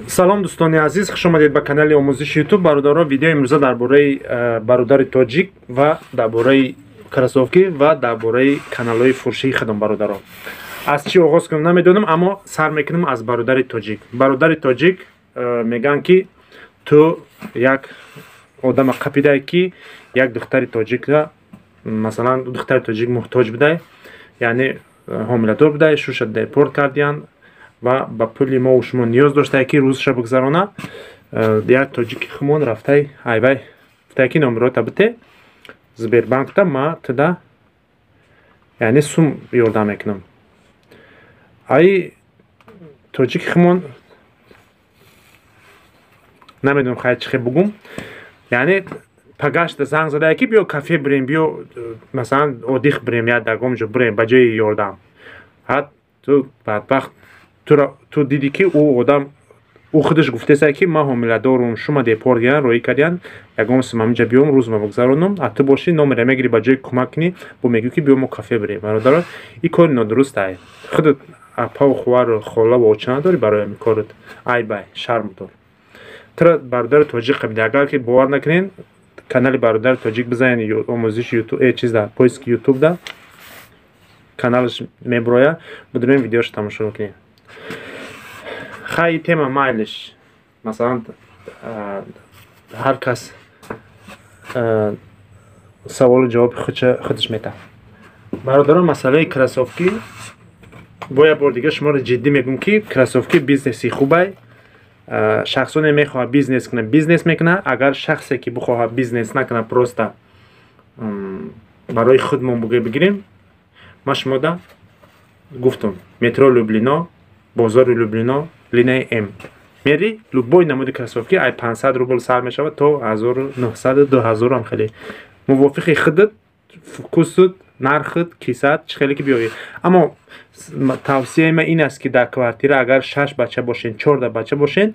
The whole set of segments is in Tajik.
Салом, дӯстони азиз, хуш омадед ба канали омӯзиши Ютуб. Бародарон, видеои имрӯза дар бораи бародари тоҷик ва дар бораи кроссовки ва дар бораи каналҳои фурӯшии худам. Бародарон, аз чӣ оғоз кунам, намедонам, аммо сар мекунам аз бародари тоҷик. Бародари тоҷик, мегӯянд, ки ту як одама қапидай, ки як духтари тоҷикра, масалан, духтари тоҷик муҳтоҷ будай, яъне ҳомиладор будай, шуша депорт кардиянд ва ба пули мову шумо ниёз доштае, ки рӯзша бигзарона. Як тоҷики хумон рафтай, айвай гуфтай, ки номерота бите, Сбербанкта ма туда, яъне, сум ёрдам мекунам. Ай тоҷики хумон, намедонам, хай, чӣ хел бугум, яъне пагашта занг задае, ки биё кафе бирем, биё, масалан, отдых бирем, я дагом ҷо бирем ба ҷои ёрдам. Ҳад ту бадбахт, ту дидӣ, ки ӯ одам, ӯ худаш гуфтеса, ки ман ҳомиладорум, шума депорт кардиян, роӣ кардиян, ягон сум ҳаминҷа биём, рӯзма бигзаронам. А ту бошӣ, номера мегирӣ, ба ҷои кӯмак кунӣ, бо мегӯӣ, ки биё, мо кафе бирем. Бародарон, ин кори нодуруст ай. Худат апаву хувару холаву оча надорӣ барои ҳамин корот? Айбай, шарм дор. Тура бародари тоҷик қабида. Агар ки бовар накунед, канали бародари тоҷик бизанед, омӯзиши Ютуб, чизда, поиски Ютубда каналаш меброя, бидурем, видеошо тамошо кунед. Хай, тема майлиш, масалан, ҳар кас саволу ҷавоби худаш метаҳад. Бародарон, масъалаи кроссовки бо як бор дига шуморо ҷиддӣ мегӯм, ки кроссовки бизнеси хубай. Шахсоне мехоҳад бизнес кунад, бизнес мекунад. Агар шахсе ки бихоҳад бизнес накунад, просто барои худмон бигирем, ман шумода гуфтам: метро Люблино, бозори Люблино, линияи М мери, любой намуди кроссовки ай 500 рубл сар мешавад то 1900, 2000 ам, хеле мувофиқи худат, вкусут, нархат, кисат, чӣ хеле ки биёӣ. Аммо тавсияи ман ин аст, ки дар квартира агар шаш бача бошен, 14 бача бошен,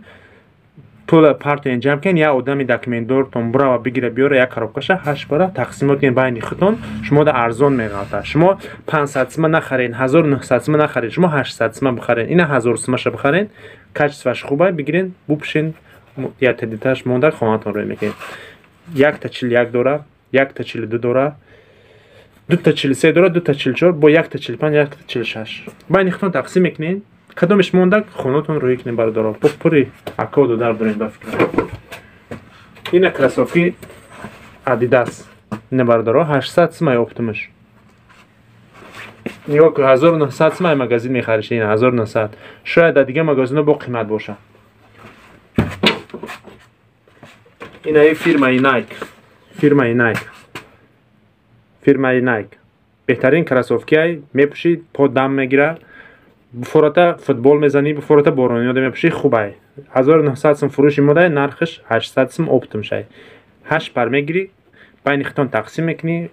пула партоен, ҷамъ кунед, як одами документдортон бурава, бигира, биёра, як коробкаша ҳашт бара тақсимот кунед байни худтон, шумода арзон меғалтад. Шумо 500 сима нахарен, 1900 сима нахарен, шумо 800 сима бихарен, ина 1000 симаша бихарен, качестваш хуба, бигирен, бупӯшен, як тадиташ монда, хонаатон рӯй мекунед. 1,41 дора, 1,42 дора, 2,43 дора, 2,44, бо 1,45, 1,46. Байни худтон тақсим мекунед, кадомеш монда, хонаатон рӯй кунед. Бародаро, бо пури ако додар дорем, ба фикрам. Ина кроссовки Адидас, ина, бародаро, 800 симай оптомаш. Нигоҳ кун, 1900 симай магазин мехариш, ина 1900, шояд дар дигар магазинҳо бо қимат боша. Ина фирмаи Найк, фирмаи Найк, фирмаи Найк беҳтарин кроссовкиай. Мепӯшӣ, по дам мегира, буфората футбол мезанӣ, буфората борониёда мепӯшӣ, хубай. 1900 сум фурӯши модай, нархаш 800 сум оптом шай. Ҳашт пар мегирӣ, байни худтон тақсим мекунӣ,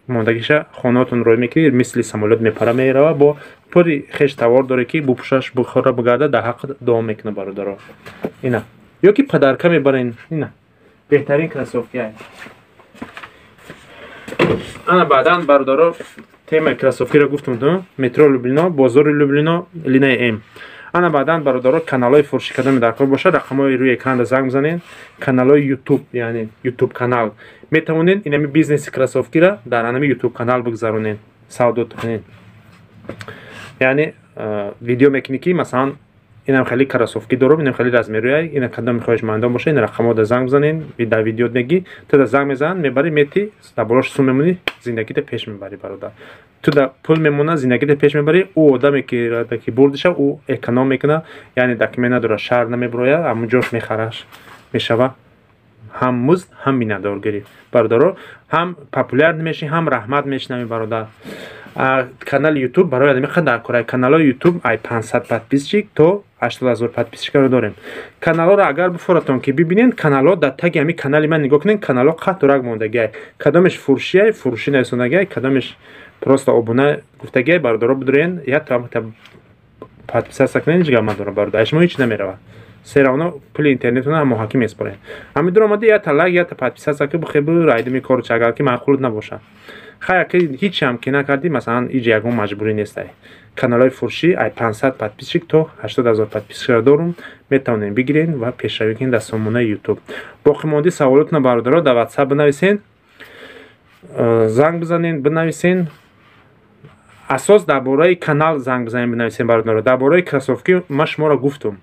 мондагиша хонаотон рой мекунӣ, мисли самолёт мепара, мерава, бо пури хеш тавор доре, ки бупӯшаш, бухора, бигарда, дар ҳаққ дуо мекуна. Бародаро, ина ё ки подарка мебарен, ина беҳтарин кроссовкиай. Ана баъдан, бародаро, темаи кроссовкиро гуфтам, метро Люблино, бозори Люблино, линияи М. Ана баъдан, бародаро, каналҳои фурӯшӣ кадоме дар кор бошад, рақамҳои рӯи экранда занг бизанед. Каналҳои Ютуб, яъне Ютуб канал, метавонед инами бизнеси кроссовкира дар анами Ютуб канал бигзаронед, савдо кунед. Яъне видео мекунӣ, ки масалан, инам хеле кроссовки дорам, инам хеле размерояй, ина кадоми хоҳишмандон боша, ин рақамҳода занг бизанед. Дар видео мегӣ, туда занг мезананд, мебарӣ, мети, дар болош сум мемонӣ, зиндагита пеш мебарӣ. Бародар, туда пул мемона, зиндагита пеш мебарӣ. Ӯ одаме ки бурдиша, ӯ эконом мекуна, яъне документ надора, шаҳр намеброя, ҳамун ҷош мехараш мешава, ҳам музд, ҳам миннатдоргирӣ. Бародаро, ҳам популяр мешӣ, ҳам раҳмат мешунавӣ. Бародар, канали Ютуб барои одами қадар кора. Каналҳои Ютуб ай 500 подписчик то 80 000 подписчикаро дорем. Каналҳоро агар бифоратон, ки бибинед, каналҳо дар таги ҳамин канали ман нигоҳ кунед, каналҳо қатурак мондагиай. Кадомеш фурӯшиай, фурӯшӣ нависондагиай, кадомеш просто обуна гуфтагиай. Бародаро, бидурен, як подписаться кунед, ҳеҷ гап надорам. Бародар, шумо ҳеҷ намеравад, всё равно пули интернетона моҳакӣ меспоред. Ҳамин дур омада, якта лайк, якта подписаться ки бухебу райдими кору, агар ки маъқулут набошад. Хай, аки ҳичам ки накардӣ, масалан, иҷ ягон маҷбурӣ нестай. Каналҳои фурӯшӣ ай 500 подписчик то 80 000 подписчикро дорум, метавонем бигирен ва пешравӣ кунед дар сомонаи Ютуб. Боқимонди саволотона, бародаро, дар WhatsApp бинависен, занг бизанен, бинависен. Асос дар бораи канал занг бизанем, бинависем, бародаро. Дар бораи кроссовки ман шуморо гуфтум.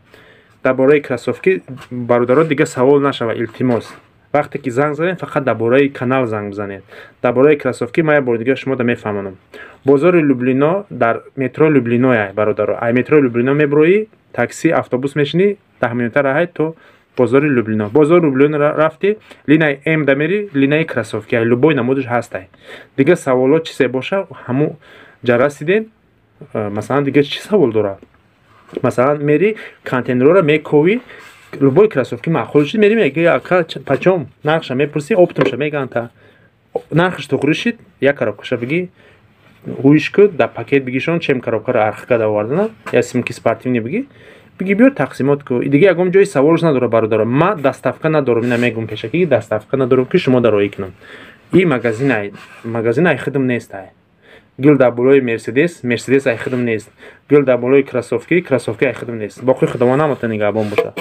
Дар бораи кроссовки, бародаро, дига савол нашава, илтимос. Вақте ки занг задем, фақат дар бораи канал занг бизанед. Дар бораи кроссовки ман як бори дига шумода мефаҳмонам. Бозори Люблино, дар метро Люблиноя, бародаро. Ай метро Люблино меброӣ, такси, автобус мешинӣ, 10 минута раҳай то бозори Люблино. Бозори Люблино рафтӣ, линаи М да мери, линаи кроссовки, ай любой намудаш ҳастай. Дига саволот чизе боша, ҳаму ҷа расиден. Масалан, дига чӣ савол дорад? Масалан, мери, контейнерора мековӣ, любой кроссовки маъқул шуд, мери, меги: «Ака, почём?» Нархша мепурсӣ, оптомша меган, та нархаш туғри шид, як коробкаша биги, ҳуиш ку, дар пакет бигишон, чем коробкаро архка давовардана, я сумки спортивный биги, биги, биёр, тақсимот ку. Дига ягон ҷои саволш надора, бародаро. Ма доставка надорам, ина мегум пешакӣ, доставка надорам, ки шумо дароӣ кунам. И магазин ай, магазин ай хидм нестай. Гил дар болои Мерседес, Мерседес ай хидм нест. Гил дар болои кроссовки, кроссовки ай хидм нест. Боқи Худованд ҳамата нигаҳбон боша.